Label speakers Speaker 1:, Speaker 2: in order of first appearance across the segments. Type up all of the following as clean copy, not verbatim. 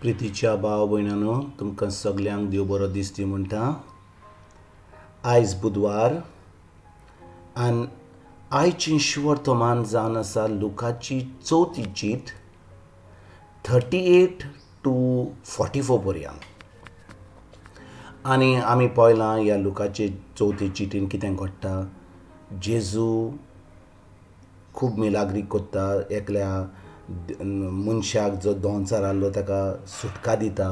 Speaker 1: प्रितीच्या भाव भयणांनो, तुमकां सगल्यांक देव बरो दीस दी म्हणटा. आयज बुधवार आनी आयची शुवर्तमान जावन आसा लुकाची चवथी चीट 38 to 44 पर्यंत. आनी आमी पळयलां ह्या लुकाचे चवथी चिटीन कितें घडटा. जेजू खूब मिलाग्री करता, एकल्या मनशाक जो दोनसार आहलो ताका सुटका दिता.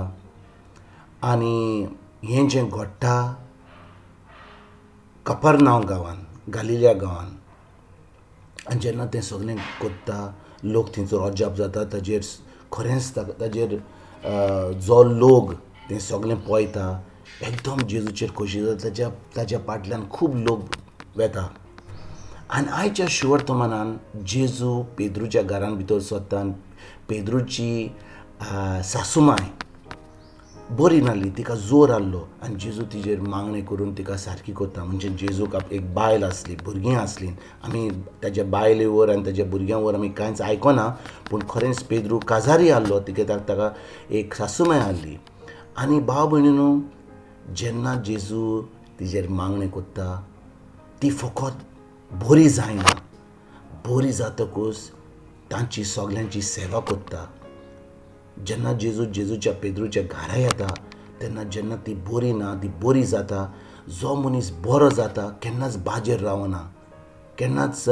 Speaker 1: आनी हें जें घडटा कपरनाव गांवान, गालिलिया गांवान. आनी जेन्ना तें सगलें करता, लोक थंयसर अजाप जाता ताजेर. खरेंच ताजेर जो लोक तें सगलें पळयता, एकदम जेजूचेर खोशी जाता. ताज्या फाटल्यान खूब लोक वेता. आनी आयच्या शुवर्तमानान जेजू पेद्रूच्या घरान भितर सरता. पेद्रूची सासुमाय बरी नासली, तिका जोर आहलो आनी जेजू तिजेर मागणें करून तिका सारकी करता. म्हणजे जेजूक एक बायल आसली, भुरगीं आसलीं. आमी ताज्या बायले वर आनी ताज्या भुरग्यां वर आमी कांयच आयकना, पूण खरेंच पेद्रू काजारी आहलो, कित्याक ताका एक सासुमाय आहली. आनी भाव भयणीनो, जेन्ना जेजू तिजेर मागणें करता, ती फकत बरी जायना, बरी जातकूच तांची सगल्यांची सेवा करता. जेन्ना जेजू जेजूच्या पेद्रूच्या घरा येता, तेन्ना जेन्ना ती बरी ना, ती बरी जाता. जो मनीस बरो जाता केन्नाच बाजेर रावना, केन्नाच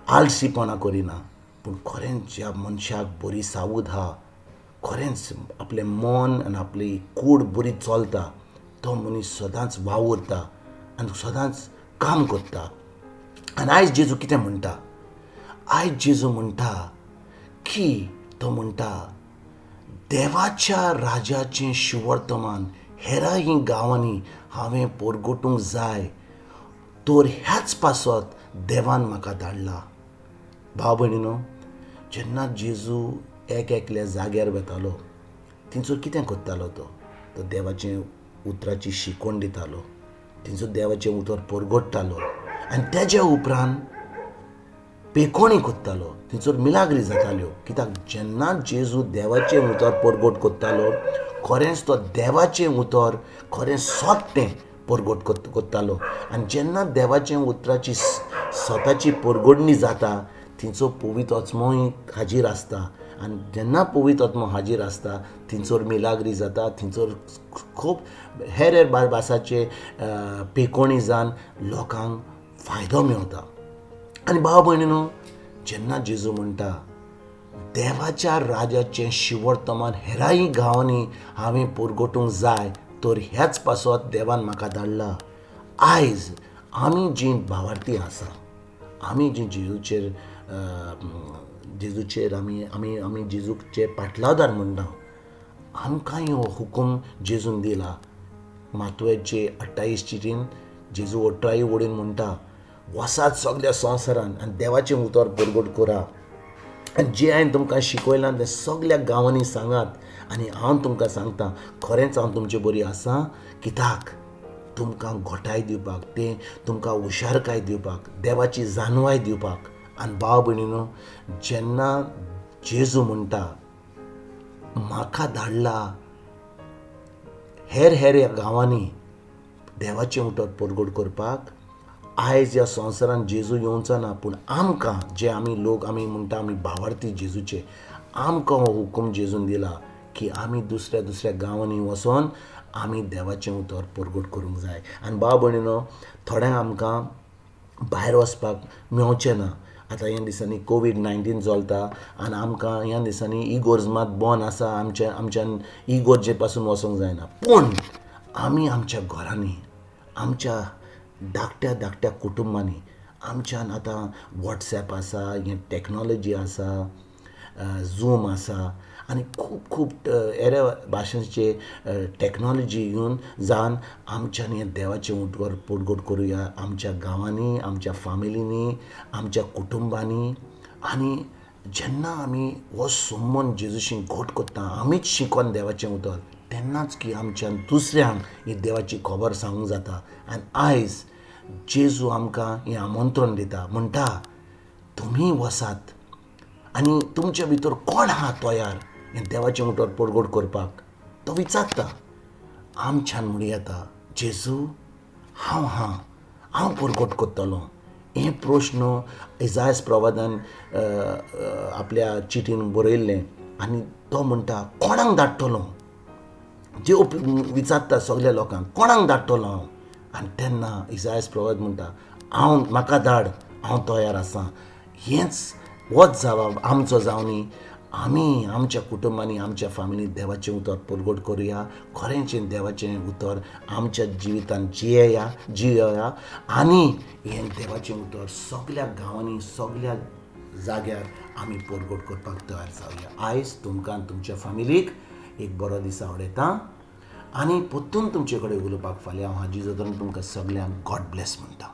Speaker 1: आळशीपणां करिना. पूण खरेंच ज्या मनशाक बरी सावूद आहा, खरेंच आपलें मन आनी आपली कूड बरी चलता, तो मनीस सदांच वावुरता आनी सदांच काम करता. आनी आयज जेजू कितें म्हणटा? आयज जेजू म्हणटा की, तो म्हणटा, देवाच्या राजाचें शुवर्तमान हेराही गांवांनी हांवें पोरगोटूंक जाय, तर ह्याच पासत देवान म्हाका धाडला. भाव भयणीनो, जेन्ना जेजू एक एकल्या जाग्यार वेतालो, थंयसर कितें करतालो तो? तो देवाचें उतराची शिकवण दितालो, थंयसर देवाचें उतर परगट्टालो आनी तेज्या उपरांत पेकोणी करतालो. थंयसर मिलाग्री जाताल्यो, कित्याक जेन्ना जेजू देवाचें उतर परगट करतालो, खरेंच तो देवाचें उतर खरें सत तें परगट करतालो. आनी जेन्ना देवाचें उतराची सताची परगडणी जाता, थंयसर पवित्र आत्मोय हाजीर आसता. आनी जेन्ना पवित्र आत्मो हाजीर आसता, थंयसर मिलाग्री जाता, थंयसर खूब हेर हेर भासाचे पेकोणी जावन लोकांक फायदो मेवता. आनी भाव भयणीनो, जेन्ना जेजू म्हणटा, देवाच्या राजाचें शिवर्तमान हेराय गांवांनी हांवें परगटूंक जाय, तर ह्याच पासत देवान म्हाका धाडला. आयज आमी जीं भावार्थी आसा, आमी जीं जेजूचेर आमी जेजूचे पाटलावदार म्हणटा, आमकांय हो हुकूम जेजून दिला. मातयेचे 28 चिटीन जेजू 18 वडीन म्हणटा, वसात सगल्या संवसारान आनी देवाचें उतर परगट करा आनी जें हांवें तुमकां शिकयलां तें सगल्या गांवांनी सांगात. आनी हांव तुमकां सांगता, खरेंच हांव तुमचे बरी आसा, कित्याक तुमकां घोटाय दिवपाक, तें तुमकां हुशारकाय दिवपाक, देवाची जानवाय दिवपाक. आनी भाव भयणीनो, जेन्ना जेजू म्हणटा, म्हाका धाडला हेर हेर गांवांनी देवाचें उतर परगट करपाक, आयज ह्या संवसारान जेजू येवचो ना, पूण आमकां जे आमी लोक आमी म्हणटा आमी भावार्थी जेजूचे, आमकां हो हुकूम जेजून दिला की आमी दुसऱ्या दुसऱ्या गांवांनी वचोन आमी देवाचें उतर परगट करूंक जाय. आनी भाव भयणीनो, थोड्यांक आमकां भायर वचपाक मेवचें ना. आतां ह्या दिसांनी कोवीड-19 चलता आनी आमकां ह्या दिसांनी इगोर्ज मात बंद आसा. आमच्यान इगोर्जे पासून वचोंक जायना, पूण आमी आमच्या घरांनी, आमच्या धाकट्या धाकट्या कुटुंबांनी आमच्यान आतां वॉट्सॅप आसा, हें टॅक्नोलॉजी आसा, झूम आसा आनी खूब खूब हेर भाशेचे टॅक्नोलॉजी येवन जावन आमच्यान हें देवाचें उतर परगट करुया आमच्या गांवांनी, आमच्या फामिलींनी, आमच्या कुटुंबांनी. आनी जेन्ना आमी हो संबंद जेजूशी घट करता, आमीच शिकोन देवाचें उतर, तेन्नाच की आमच्यान दुसऱ्यांक ही देवाची खबर सांगूंक जाता. आनी आयज जेजू आमकां हें आमंत्रण दिता, म्हणटा, तुमी वसात आनी तुमचे भितर कोण आहा तयार हें देवाचें उतर परगट करपाक? तो विचारता. आमच्यान म्हणूं येता, जेजू हांव हां, हांव परगट करतलो. हें प्रश्न इजायस प्रवादान आपल्या चिटीन बरयल्लें आनी तो म्हणटा कोणाक धाडटलो? देव विचारता सगल्या लोकांक, कोणाक धाडटलो हांव? आनी तेन्ना इजायस प्रवाद म्हणटा, हांव, म्हाका धाड, हांव तयार आसा. हेंच होच जवाब आमचो जावनी. आमी आमच्या कुटुंबांनी, आमच्या फामिलींत देवाचें उतर परगट करुया. खरेंच देवाचें उतर आमच्या जिवितांत जियेया जियोया आनी हें देवाचें उतर सगल्या गांवांनी, सगल्या जाग्यार आमी परगट करपाक तयार जावया. आयज तुमकां, तुमच्या फामिलीक एक बरो दीस आवडयता आनी परतून तुमचे कडेन उलोवपाक फाल्यां हांव हाजी जातलो. तुमकां सगल्यांक गॉड ब्लेस म्हणटा.